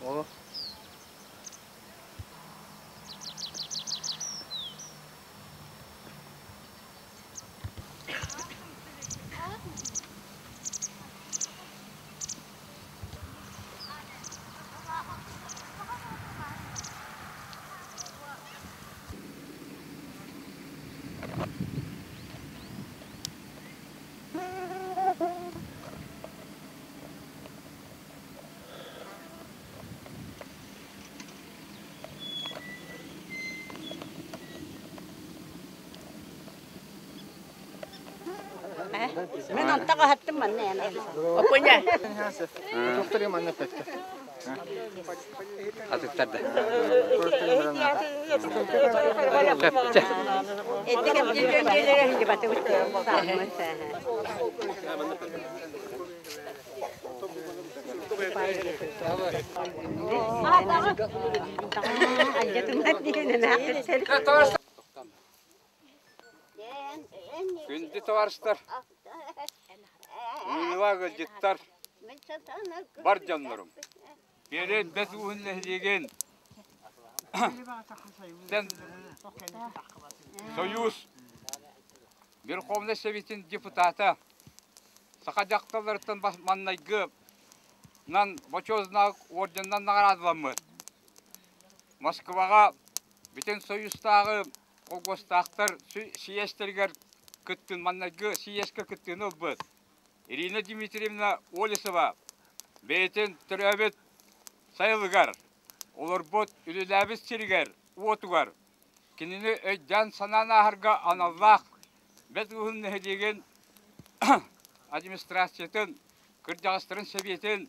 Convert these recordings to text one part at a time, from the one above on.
О. Мен онта хаһаттым манна эн. Опуня. Атыттарда. Күндү товарищтар, Мыылаах ыалдьыттар, бар дьоннорум. Биэрэн бэс ууһун нэһилиэгин Союз Верховнай Советын депутата, саха дьахталларыттан маннайгы нан бочуотунай орденынан наҕараадаламмыт. Москваҕа бүтүн Союзтааҕы холкуостаахтар съезтэригэр кыттын маннайгы съезкэ кыттыыны ылбыт Ирина Дмитриевна Олесова бэйэтин төрөөбүт сайылыгар, олорбут үлэлээбит сиригэр, уотугар кинини өйдөөн-санаан ааһарга аналлаах Бэт Уһун нэһилиэгин администрациятын, кырдьаҕастарын сэбиэтин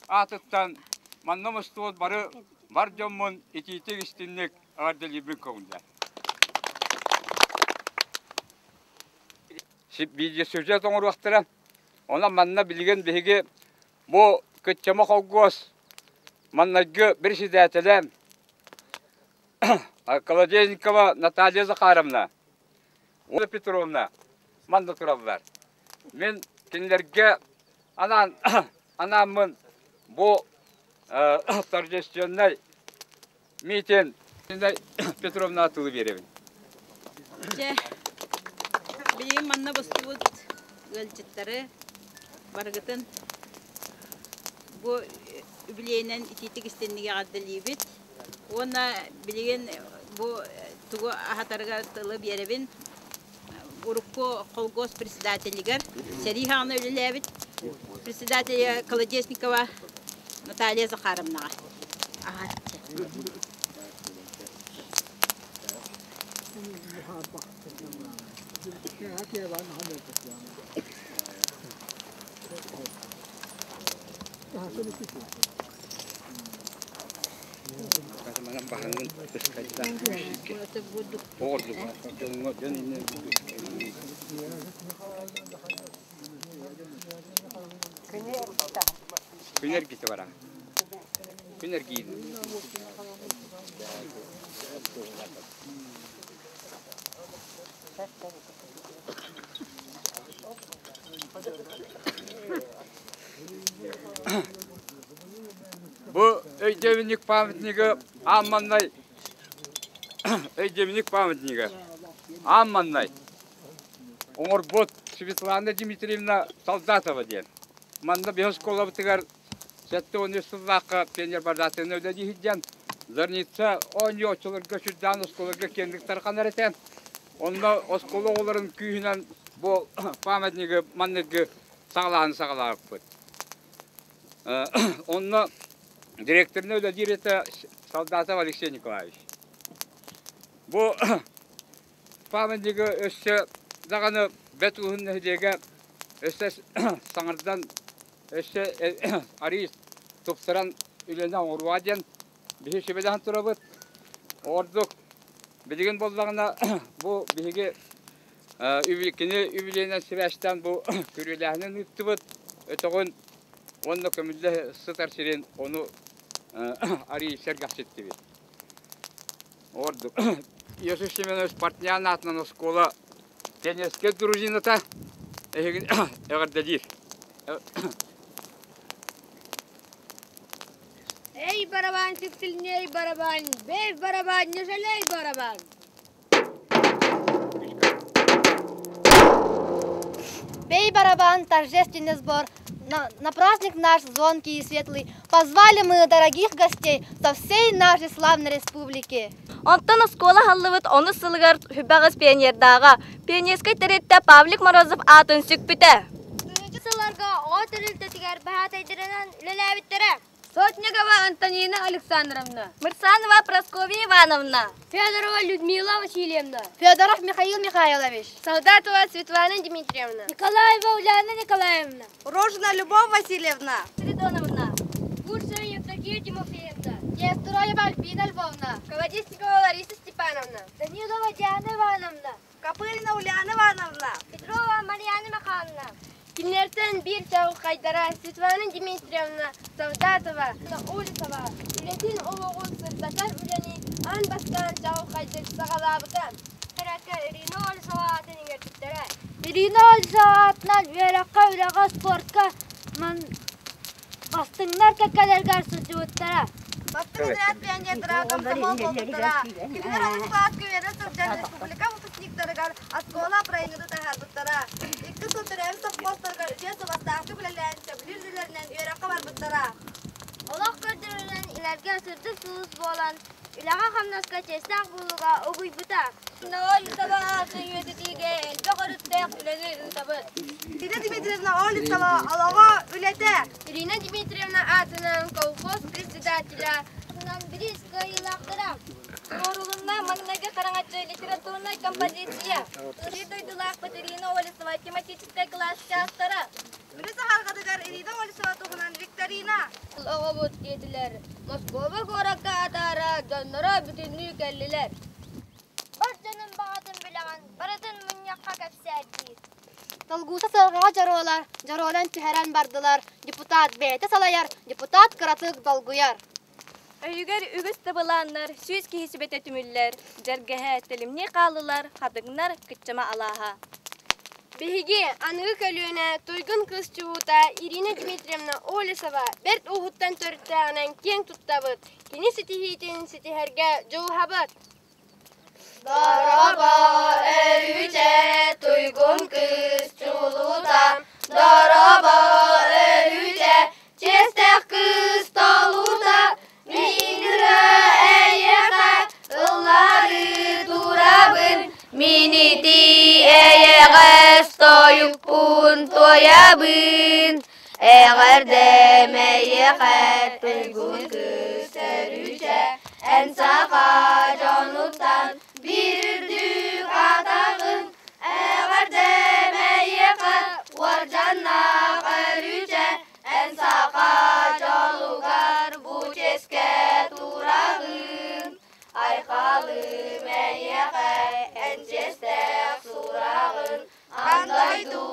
аатыттан манна мустубут бары бар дьоммун итиитик истинник эҕэрдэлиирбин көҥүллээн. Видеосюжет оҥоруохтара. Онон манна билигин биһиги бу Кыччама холкуос маннайгы председателэ Колодезникова Наталья Захаровна, Ольга Петровна манна тураллар. Мин кинилэргэ анаан анааммын бу торжественнай митинг Петровна тылы биэрэбин. Дьэ, билигин манна бустубут ыалдьыттары барыгытын бу үбүлүөйүнэн итиитик истинник эҕэрдэлиибит. Уонна билигин бу тугу аһатарыгар тылы биэрэбин. Урукку холкуос председателигэр сэрии хаҕына үлэлээбит председателя Колодезникова Наталья Захаровнаҕа. Күн эргитэ бара. Күн эргиин. Бу өйдөбүнньүк памятнига аан маннай өйдөбүнньүк памятнига аан маннай оҥорбут Светлана Дмитриевна Солдатова диэн. Манна биһи оскуолабытыгар 73 сыллаахха пионер бардатыны үлэлии сылдьан Зарница оонньооччуларга сүрдээн оскуоларга киэҥник тарҕанар этэ. Онно оскуола оҕолорун күүһүнэн бу памятнигы манныгы саҕалааһын саҕалаабыппыт. Онно директорына үлэлиир этэ Солдатов Алексей Николаевич. Бу памятнигы өссө даҕаны Бэт Уһун нэһилиэгэ өссө саҥардан өссө арыый тупсаран үлэни оҥоруоҕа диэн биһи сүбэлэһэн турабыт. Ордук билигин буоллаҕына бу биһиги кини үбүлүөйүнэн сибээстээн бу күрүөлээһинин ыыттыбыт. Өтөҕүн уонна көмүллэ сытар сирин ону арыый сэргэхситтибит. Ордук. Иосиф Семенович Портнян аатынан оскуола пионерскай дружината эһигин эҕэрдэлиир. Эй, барабанчик, сильней барабан, бей барабан, не жалей барабан. Бей барабан, торжественный сбор. На праздник наш звонкий и светлый позвали мы дорогих гостей со всей нашей славной республики. Онтон оскуола аһыллыбыт онус сылыгар Хүбэҕис пионердааҕа пионерскай тэрилтэ Павлик Морозов аатын сүкпүтэ. Тыһыынча сылларга оҕо тэрилтэтигэр баһаатайдарынан үлэлээбиттэрэ. Сотникова Антонина Александровна. Мырсанова Прасковья Ивановна. Федорова Людмила Васильевна. Федоров Михаил Михайлович. Солдатова Светлана Дмитриевна. Николаева Ульяна Николаевна. Рожина Любовь Васильевна. Спиридоновна. Бурцева Евдокия Тимофеевна. Нестроева Альбина Львовна. Колодезникова Лариса Степановна. Данилова Диана Ивановна. Копылина Ульяна Ивановна. Петрова Марьяна Михайловна. Кинилэртэн биир чаҕылхайдара Светлана Дмитриевна Солдатова Улисова үлэтин олоҕун сырдатар үлэни аан бастаан чаҕылхайдык саҕалаабыта. Ирина Олесова аатын иҥэрбиттэрэ. Ирина Олесова аатынан үөрэххэ, үлэҕэ, спортка бастыҥнар кэккэлэригэр сылдьыбыттара. Бастыҥ отряд пионердара комсомол буолбуттара. Кинилэр алыс кылааска үөрэ сылдьан республика выпускниктарыгар оскуола проегы таһаарбыттара. Икки сыл төрөөбүт совхозтарыгар үтүө суобастаахтык үлэлээн, сөбүлүүр үлэлэринэн үөрэххэ барбыттара. Олох көрдөрүүнэн илэргэ сырдык сулус буолан, үлэҕэ-хамнаска чиэстээх буолууга угуйбута. Олесова аатын үйэтитиигэ элбэх өрүттээх үлэни ыытабыт. Ирина Дмитриевна Олесова олоҕо үлэтэ. Ирина Дмитриевна аатынан колхоз председателя бириис кыайыылаахтара. Туруорулунна маҥнайгы хараҥаччы литературнай композиция. Биир дойдулаахпыт Ирина Олесова тематическай кылаас чаастара. Үлэ саһарҕатыгар Ирина Олесова туһунан викторина. Оҕобут диэтилэр. Москуба куоракка атаара дьонноро бүтүннүү кэллилэр. Бар дьонун баҕатын билэҕин, барытын мунньахха кэпсээр диир. Долгуута сыарҕаҕа дьоруолар, дьоруолан түһэрэн бардылар. Депутат бэйэтэ салайар, депутат кыратык долгуйар. Өйүгэр үгүс да былааннар, 100 киһи сүбэтэ түмүллэр, дьэргэһэ, тэлимнии хааллылар, хатыҥнар, кыччама алааһа. Биһиги аныгы көлүөнэ туйгун кыыс чулуута Ирина Дмитриевна Олесова бэрт ууһуттан төрүттээҕинэн киэҥ туттабыт, кини ситиһиитин ситиһэргэ дьулуһабыт. Дорообо, өрүүчэ, туйгун кыыс чулуута, Дорообо, өрүүчэ, чиэстээх кыыс толуута, Мин ырыа эйиэхэ ыллары турабын, Мин ити эйэҕэс тойукпун туойабын, Эҕэрдэм эйиэхэ туйгун кыыс өрүүчэ, Эн саха дьонуттан биир үрдүк атаҕын, Эҕэрдэм эйиэхэ уордьаннаах өрүүчэ, Эн саха дьолугар бу чиэскэ тураҕын. Айхалым эйиэхэ эн чиэстээх сураҕын, Аан дойду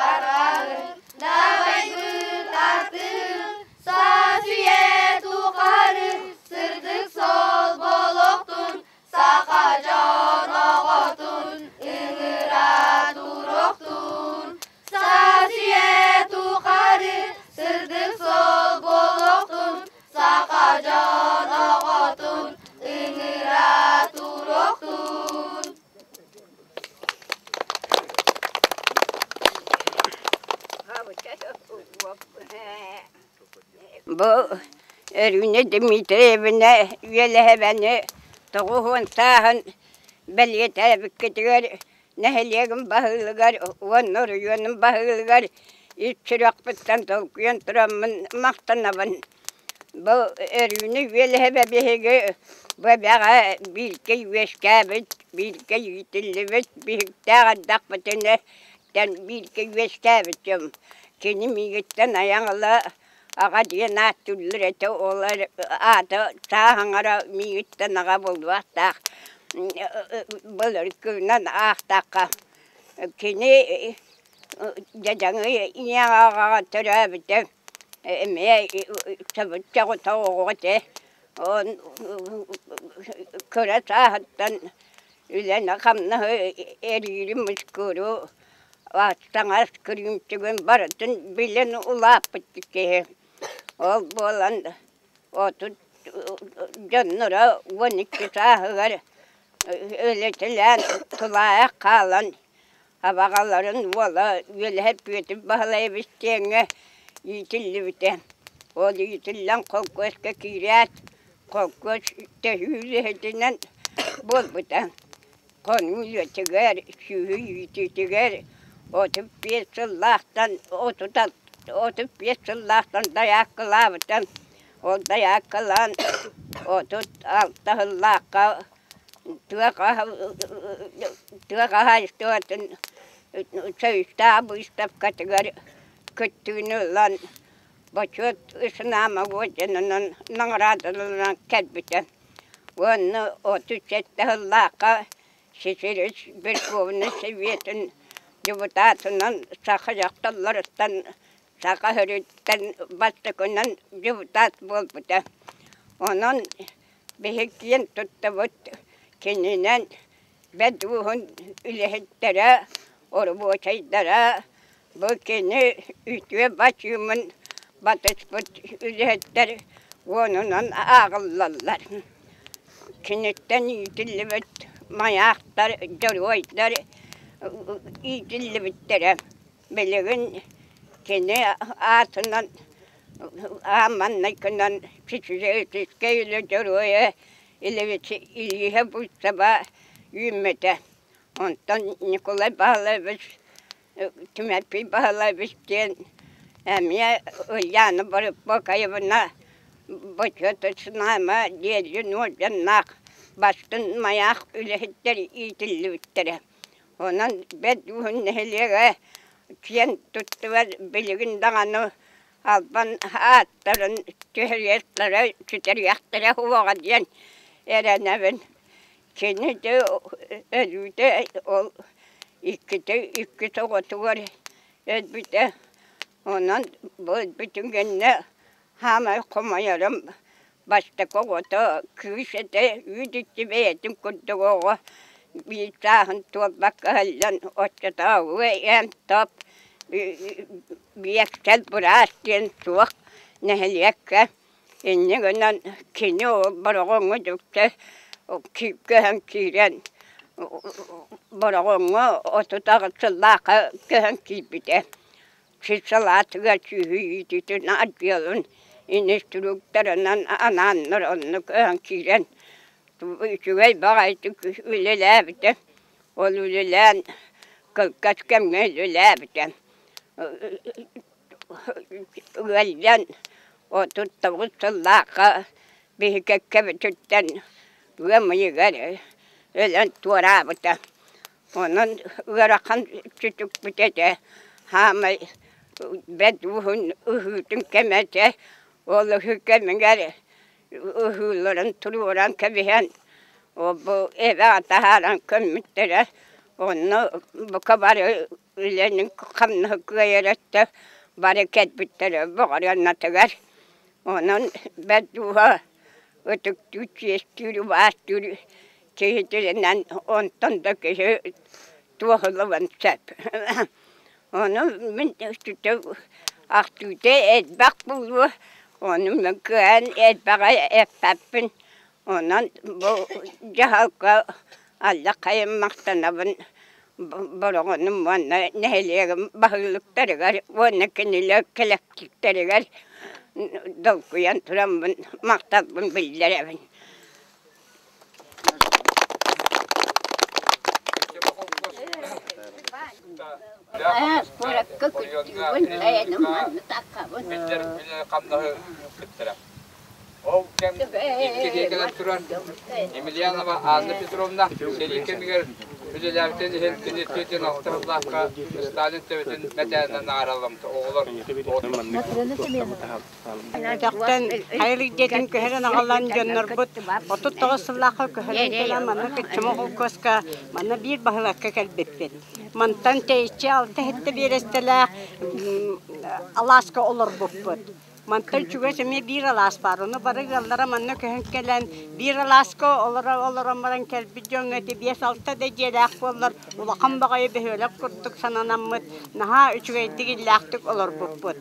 арҕаһын, дабайбыт артыын, Саас үйэ тухары сырдык суол болохтун, Саха дьон оҕотун ыҥыра туруохтун. Саас үйэ тухары сырдык суол болохтун, Саха дьон оҕотун ыҥыра туруохтун. Бу Өрүүнэ Дмитриевна үөлэһэбэни 90 сааһын бэлиэтээбиккитигэр нэһилиэгим баһылыгар уонна оройуонум баһылыгар ис сүрэхпиттэн толкуйан тураммын махтанабын. Бу Өрүүнэ үөлэһэбэ биһиги бу эбэҕэ бииргэ үөскээбит, бииргэ иитиллибит биһиктээх эрдэхпитинэ бииргэ үөскээбит дьон. Кини миигиттэн айаҥ ыла аҕа диэн ааттыыллар этэ, ол аата саас аҥара миигиттэн аҕа буолуохтаах. Былыргынан аахтахха кини дьадьаҥы ийэ аҕаҕа төрөөбүтэ эмиэ чабыччаҕыта оҕо этэ. Кыра сааһыттан үлэни-хамнаһы эриири-мускууру, таҥас кырыымчыгын барытын билэн улааппыт киһи. Ол буолан 30 дьонноро 12 сааһыгар өлөтөлөөн тулаайах хаалан абаҕаларын уола Үөлэһэ Петр Баһылайабыс диэҥҥэ иитиллибитэ. Ол иитиллэн холкуоска киирээт, холкуос төһүү үлэһитинэн буолбута. Хонуу үлэтигэр, сүөһү иитиитигэр 35 сыллаахтан 35 сыллаахтан дайааккалаабыта. Ол дайааккалаан 36 сыллаахха Тыа хаһаайыстыбатын Союзтаах быыстапкатыгар кыттыыны ылан, Бочуот Ысынаама уордьанынан наҕараадаланан кэлбитэ. Уонна 37 сыллаахха Сесирис Верховнай Советын депутатынан саха дьахталларыттан Саха сириттэн бастакынан депутат буолбута. Онон биһи киэн туттабыт кининэн бэрт ууһун үлэһиттэрэ, оробуочайдара бу кини үтүө бачыымын батыспыт үлэһиттэр уонунан ааҕыллаллар. Киниттэн иитиллибит майаахтар, дьоруойдар иитиллибиттэрэ. Билигин кини аатынан аан маҥнайгынан Физическэй үлэ дьоруойа Ильиха Бурцева үүммүтэ. Онтон Николай Павлович Тимофей Павлович диэн эмиэ Ульяна Борокуопаевна Бочуотунай диэри уордьаннаах бастыҥ майаах үлэһиттэр иитиллибиттэрэ. Онон Бэрт Ууһун нэһилиэгэ киэн туттубат билигин даҕаны албан ааттарын түһэриэхтэрэ, сүтэриэхтэрэ суоҕа диэн эрэнэбин. Кини де өлүүтэ ол иккитэ иккис оҕотугар өлбүтэ. Онон бу өлбүтүн кэннэ Хаамай хомойорум бастакы оҕото кыыс этэ, үүт-үччү бэйэтин курдук оҕо биир сааһын туолбакка ыһыллан оччотооҕу эмп-топ биэксэл быраас диэн суох нэһилиэккэ инньэ гынан кини ол Бороҕоҥҥо дьукта көһөн киирэн Бороҕоҥҥо 38 сыллаахха көһөн киирбитэ. Сир салаатыгар сүөһү иитиитин отделын инструкторынан анааннар онно көһөн киирэн үчүгэй баҕайытык үлэлээбитэ. Ол үлэлээн кылгас кэмҥэ үлэлээбитэ. Ыалдьан 39 сыллаахха биһи кэккэбититтэн ыам ыйыгар өлөн туораабыта. Онон ыарахан сүтүкпүт этэ, хаамай бэрт уһун ыһыытын кэмэ этэ. Ол ыһыы кэмигэр ыһыыларын туруоран кэбиһэн, бу эбэҕэ таһааран көммүттэрэ. Онно бука бары үлэни хамнаһы кыайар өттө бары кэлбиттэрэ боҕоруоннатыгар. Онон бэрт ууһа ытыктыыр, чиэстиир, убаастыыр киһитинэн онтон да киһи туоһулуон сөп. Ону мин ахтыыта элбэх буолуо, ону мин кыайан элбэҕи эппэппин. Онон бу дьаһалга аллахайым махтанабын Бороҕонум уонна нэһилиэгим баһылыктарыгар уонна кинилэр кэлэктииптэригэр долгуйан тураммын махталбын биллэрэбин. Куоракка күттүүбүн, айаным манна таккабын. Ол кэм икки кэлэн туран Емельянова Анна Петровна сэрии кэмигэр үлэлээбитин иһин кини 46 сыллаахха Сталин төбөтүн мэтээлинэн аараламмыта. Оҕолор Өтөхтөн хайыр дьиэтин көһөрөн аҕалан дьоннорбут 39 сыллаахха көһөрөн кэлэн манна Кыччыма холкуоска манна биир баһылыкка кэлбиппит. Мантан тэйиччи алта иһиттэ биэрэстэлээх алааска олорбуппут. Мантан чугас эмиэ биир алаас баар. Ону бары ыаллара манна көһөн кэлэн биир алааска олоро олорон баран кэлбит дьоҥҥо ити биэс-алта да дьиэлээх буоллар улахан баҕайы бөһүөлэк курдук сананаммыт наһаа үчүгэйдик иллээхтик олорбуппут.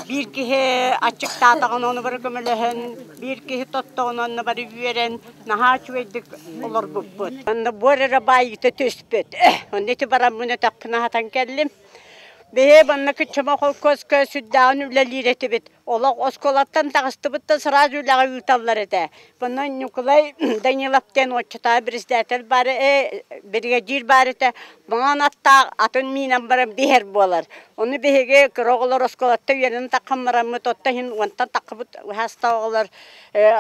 Биир киһи аччыктаатаҕына ону бары көмөлөһөн, биир киһи тоттоҕуна онно бары үөрэн наһаа үчүгэйдик олорбуппут. Онно буор эрэ баайыыта түспүт. Онно ити бараммын өтөхпүн аһатан кэллим. Биһи манна Кыччама холкуоска сүрдээҕин үлэлиир этибит. Олох оскуолаттан таҕыстыбыт да сразу үлэҕэ ыыталлар этэ. Манна Ньукулай Данилов диэн оччотооҕу председатель баар биригэдьиир баар этэ. Маҥан аттаах атын миинэн баран биһэр буолар. Ону биһиги кыра оҕолор оскуолаттан үөрэнэн таххан бараммыт, оттон иһин уонтан таххыбыт хаста оҕолор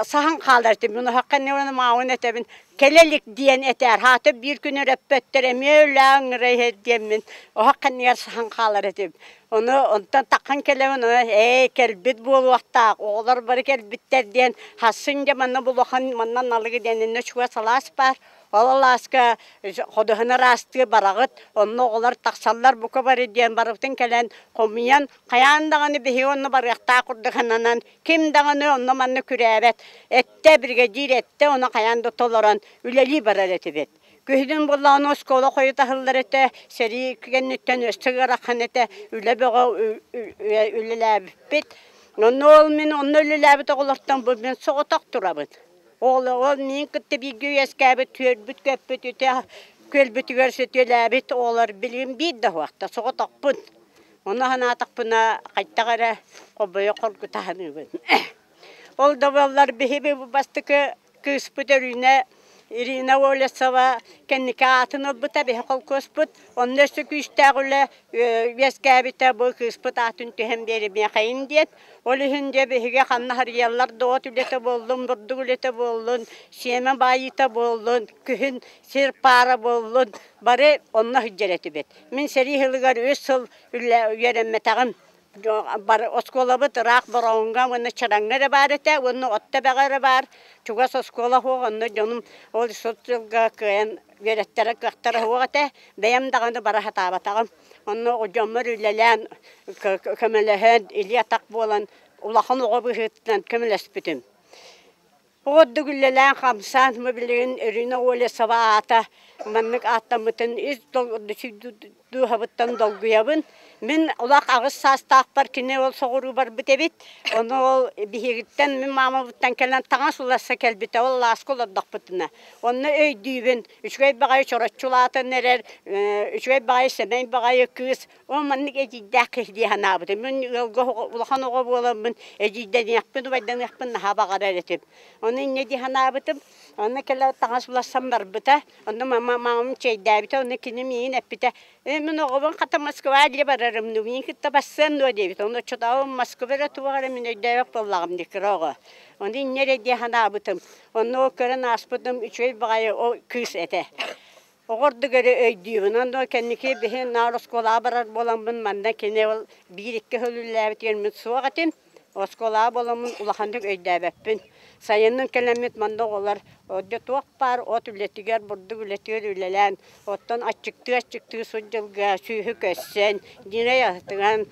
саһан хаалар этим. Мин оһоххо иннибинэ маауын этэбин, кэлэ илик диэн этээр. Хаата биир күн өрөппөттөр, эмиэ үлээ ыҥыра иһэр диэммин оһох кэннигэр саһан хаалар этим. Ону онтон таххан кэлэбин, ээ кэлбит буолуохтаах, оҕолор бары кэлбиттэр диэн хассын дьэ манна булухан манна налыгы диэн иннэ чугас алаас баар. Ол алааска ходуһаны ыраастыы бараҕыт, онно оҕолор тахсаллар бука бары диэн барыбытын кэлэн хомуйан, хайаан даҕаны биһиги онно барыахтаах курдук сананан, ким даҕаны онно-манна күрээбэт. Эттэ, биригэдьиир эттэ, ону хайаан да толорон үлэлии барар этибит. Күһүнүн буоллаҕына оскуола хойут аһыллар этэ, сэрии кэнниттэн өссө ыарахан этэ, үлэ бөҕө үлэлээбиппит. Онно ол мин онно үлэлээбит оҕолортон бу мин соҕотох турабын. Ол ол миин кытта бииргэ үөскээбит, түөрбүт-көппүт, үтэ күөлбүтүгэр сөтүөлээбит оҕолор билигин биир да уһуохта соҕотохпун. Ону санаатахпына хайдах эрэ хобойо хоргутаһыныыбын. Ол да буоллар биһиги бу бастакы кыыспыт Өрүүнэ Ирина Олесова кэнники аатын ылбыта биһи холкуоспут. Онно өссө күүстээх үлэ үөскээбитэ бу кыыспыт аатын түһэн биэримиэхэйин диэн. Ол иһин дьэ биһиги ханна харыйаллар да от үлэтэ буоллун, бурдук үлэтэ буоллун, сиэмэ баайыыта буоллун, күһүн сир паара буоллун, бары онно сылдьар этибит. Мин сэрии сылыгар үс сыл үөрэммэтэҕим. Бары оскуолабыт ыраах Бороҕоҥҥо уонна Чараҥҥа эрэ баар этэ уонна Отто-Эбэҕэ эрэ баар. Чугас оскуола суох, онно дьонум ол сут сылга кыайан үөрэттэрэ кыахтара суох этэ. Бэйэм даҕаны бара сатаабатаҕым. Онно дьоммор үлэлээн, көмөлөһөн, илии-атах буолан улахан оҕо быһыытынан көмөлөспүтүм. Ордук үлэлээн-хамсаан бу билигин Ирина Олесова аата маннык ааттаммытын ис дууһабыттан долгуйабын. Мин улах аҕыс саастаахпар кини ол соҕуруу барбыт эбит. Ону ол биһигиттэн мин маамабыттан кэлэн таҥас уларса кэлбитэ. Ол лааска олордохпутуна. Онно өйдүүбүн. Үчүгэй баҕайы чороччулаатан эрэр, үчүгэй баҕайы сэмэй баҕайы кыыс Ол маннык эдьиийдээх киһи дии санаабытым. Мин ыалга улахан оҕо буоламмын эдьиийдэниэхпин, убайданыахпын наһаа баҕарар этим. Ону инньэ дии санаабытым. Онно кэлэ таҥас уларсан барбыта. Онно мамам чэйдээбитэ, онно кини миигин эппитэ: «Ээ, мин оҕобун хата Москваҕа илдьэ барарым дуу, миигин кытта барсыан дуо?» диэбит. Онно оччотооҕу Москва эрэ туох эрэ мин өйдөөбөт буоллаҕым дии кыра оҕо. Ону инньэ эрэ дии санаабытым. Онно ол көрөн ааспытым үчүгэй баҕайы ол кыыс этэ. Оҕо ордук эрэ өйдүүбүн. Онно кэнники биһи наар оскуолаҕа барар буоламмын манна кини ол биир-икки сыл үлэлээбитигэр мин суох этим. Оскуолаҕа буоламмын улаханнык өйдөөбөппүн. Сайынын кэлэммит манна оҕолор дьэ туох баар от үлэтигэр, бурдук үлэтигэр үлэлээн, оттон аччыктыы-аччыктыы сут дьылга сүөһү көссөн, дьиҥэй аһытыган,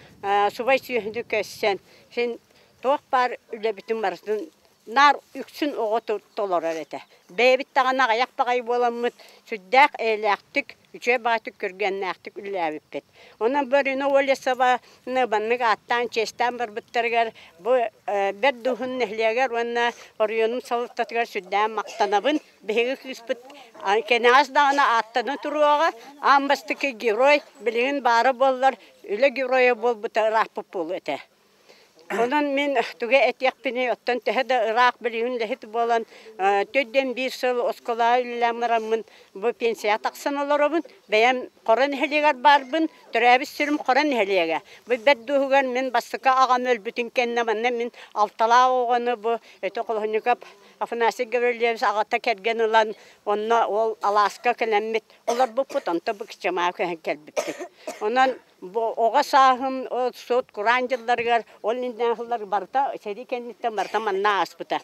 субай сүөһүнү көссөн, син туох баар үлэбитин барытын наар үксүн оҕо толорор этэ. Бэйэбит даҕаны аҕыйах баҕайы буоламмыт сүрдээх эйэлээхтик, үчүгэй баҕайытык көргөннээхтик үлэлээбиппит. Онон Марина Олесова маннык ааттаан, чиэстээн барбыттарыгар бу Бэрт Дуһун нэһилиэгэр уонна оройуонум салалтатыгар сүрдээх махтанабын. Биһиги кыыспыт кэнэҕэс даҕаны ааттана туруоҕа, аан бастакы герой билигин баара буоллар үлэ геройа буолбута ырааппыт буолуо этэ. Онон мин тугу этиэхпиний, оттон төһө да ыраах билигин үлэһит буолан, төрдүөн биир сыл оскуолаҕа үлэлээн бараммын бу пенсияҕа тахсан олоробун. Бэйэм Хоро нэһилиэгэр баарбын, төрөөбүт сирим Хоро нэһилиэгэ. Бу бэрт дууһугар мин бастакы аҕам өлбүтүн кэннэ манна мин алталаах оҕону бу өтө Холоһунньукап Афанасий Гаврильевич аҕата кэргэн ылан, онно ол алааска кэлэммит олорбуппут, онто бу Кычамаа көһөн кэлбиппит. Онон Бу оҕо сааһым сут кураан дьылларыгар ол иннинэ сыллар барыта сэрии кэнниттэн барыта манна ааспыта.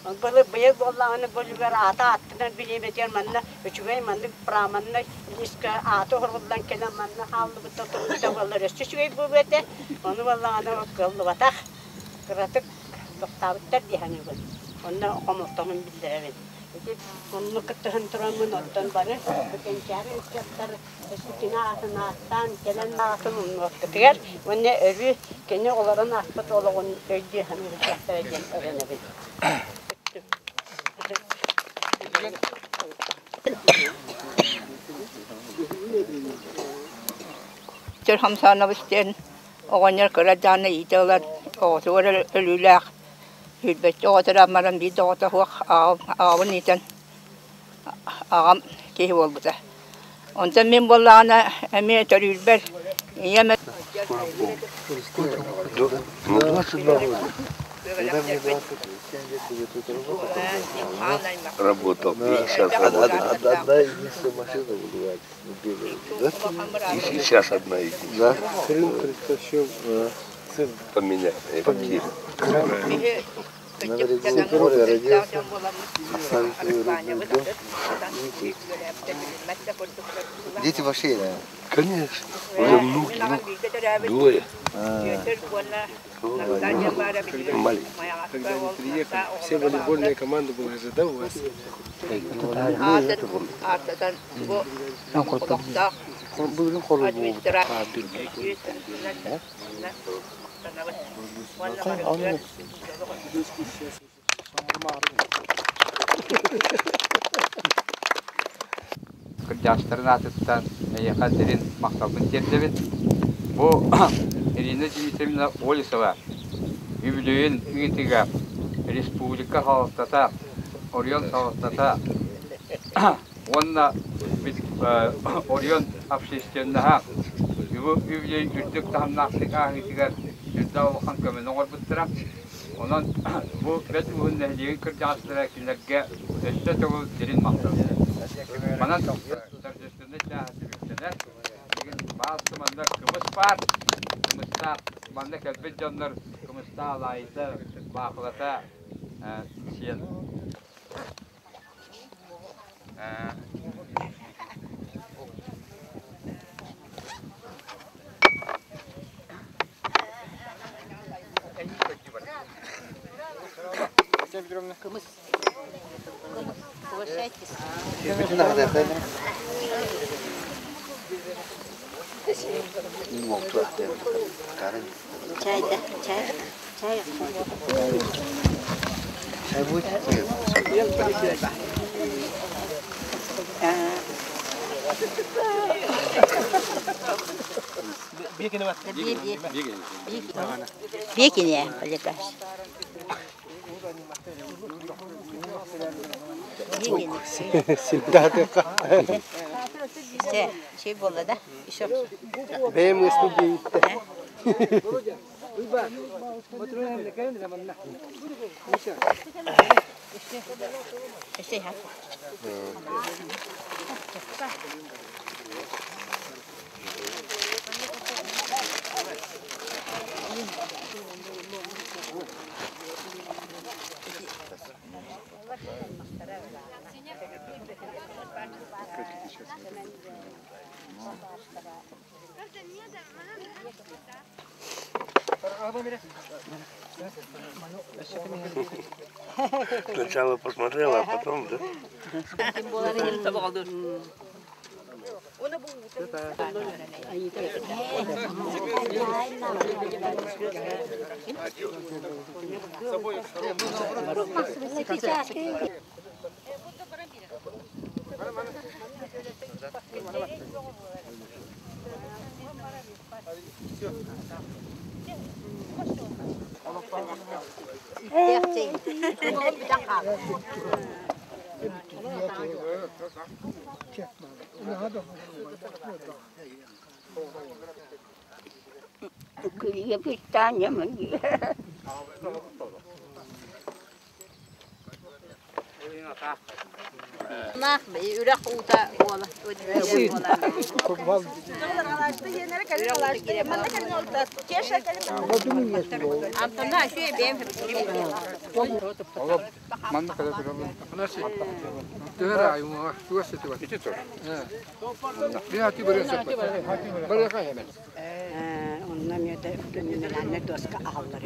Былыр быйыл буоллаҕына бөлүгэр аата аттынан билиэмэтигэр манна үчүгэй маннык праманнай лиска аата уһуруллан кэлэн манна хааллыбыта турбута буоллар өссө үчүгэй буолуо этэ. Ону буоллаҕына кыаллыбатах. Кыратык тохтообуттар дии саныыбын. Онно хомолтомун биллэрэбин. Ити оннук кыттыһан тураммын оттон бары бу кэнчээри ыччаттар кини аатын ааттаан кэлэн аатын умнуохпутугар уонна өрүү кини олорон ааспыт олоҕун өйдүү саныырдыахтара диэн эрэнэбин. Чөр хамсаанабыс диэн оҕонньор кыра даҕаны иитэ ылан оҕотугар өлүүлээх сүүрбэччэ оҕо төрөөн баран биир да оҕото суох аҕабын иитэн аҕам киһи буолбута. Онтон мин буоллаҕына эмиэ төрүүрбэр ийэм Ну, 22 года. Работал 50 работал. Одна единственная машина была, да? И сейчас одна единственная. Да. Крым притащил сын. Поменять. На берегу моря родился, оставил свой родной дом. Дети ваши, да? Конечно. Уже внуки, внук. Двое. Маленькие. Когда они приехали, все волейбольная команда была же, да, у вас? Кырдьаҕастарын аатыттан эйиэхэ сирин махталбын тиэрдэбин. Бу Ирина Дмитриевна Олесова үбүлүөйүн ыытыыга республика салалтата, оройуон салалтата уонна оройуон общественноһа үбүлүөй үрдүк таһымнаахтык ааһыытыгар сүрдээх улахан көмөнү оҥорбуттара. Онон бу Бэт Уһун нэһилиэгин кырдьаҕастара кинилэргэ өссө төгүл дириҥ махтал. Манан торжественнай чааһа түмүктэнэр. Билигин баалсы манна кымыс баар. Кымыстаах манна кэлбит дьоннор кымыстаах алаайыта, баахылата сиэн Кымыс. Кымыс. Угощайтесь. Чай, да, чай. Чай. Чай будет? Бекине, полетаешь. Все, было, да? Еще. Бэйэм студия Сначала посмотрела, а потом, да? Нах, үрэх уута буола. Онно эмиэ да мемориальнай доска аһаллар.